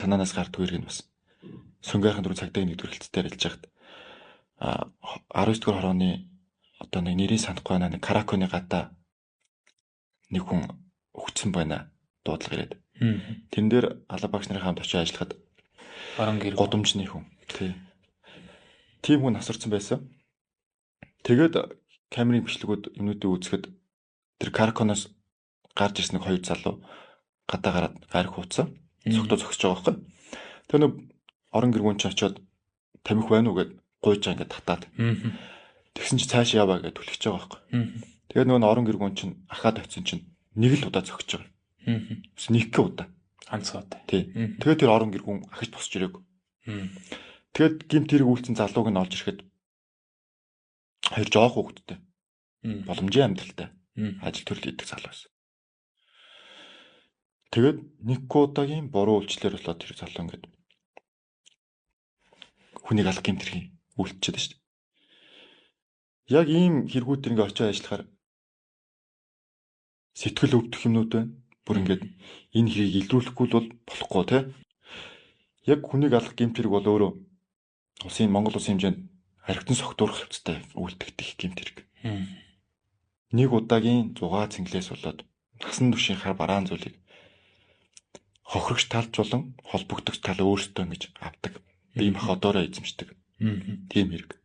Санаанаас гардгүй хэрэг нь бас Сунгайрхан дөрөв цагдаагийн нэгдүгээр хэлцээр хэлж яхад 19 дугаар хорооны одоо нэг нэрийг санахгүй байна, нэг Караконы гадаа нэг хүн өгцөн байна дуудлага ирээд. Тэн дээр Алаа багш нарын хамт очиж ажиллахад орон гэр гудамжны хүн. Тий. Тийм хүн асарсан байсан. Тэгээд камерын бичлэгүүд юмнуудыг үзэхэд тэр Караконоос гарч ирсэн нэг хоёр залуу гадаа гараад гариг хуудсан. Цогтоо зогсож байгаа байхгүй. Тэр нэг орон гэргүүн чи очиод тамхи байна уу гэд гуйж байгаа ингээд татаад. Тэгсэн чи цааш яваа гэж түлхэж байгаа байхгүй. Тэгээд нөгөө орон гэргүүн чинь ахаад очисон чинь нэг л удаа зогсож байгаа. Нэг удаа. Ганц удаа. Тий. Тэгээд тэр орон гэргүүн ахиж босч ирээгүй. Тэгээд гимт хэрэг үйлцэн залууг нь олж ирэхэд хоёр жоох хүүхэдтэй. Боломжийн амьдралтай. Ажил төрөл хийдэг залуу байсан. Тэгээд нэг удаагийн буруу үйлчлэлээр болоод тэр залуу ингээд хүнийг алах гэмт хэргийн үйлчээд шүү дээ. Яг ийм хэрэгүүд ингээ очиж ажиллахаар сэтгэл өвдөх юмнууд байна. Бүр ингээд энэ хэрийг илрүүлэхгүй бол болохгүй те. Яг хүнийг алах гэмт хэрэг бол өөрөө улсын Монгол улсын хэмжээнд харигтан согтуурах явцтай үйлдэгдэх гэмт хэрэг. Нэг удаагийн зугаа цэнгэлээс болоод насан туршийн хар бараан зүйлийг хохирогч талж болон холбогдогч тал өөрсдөө ингэж авдаг. Бие махбодоороо эзэмшдэг. Тийм хэрэг.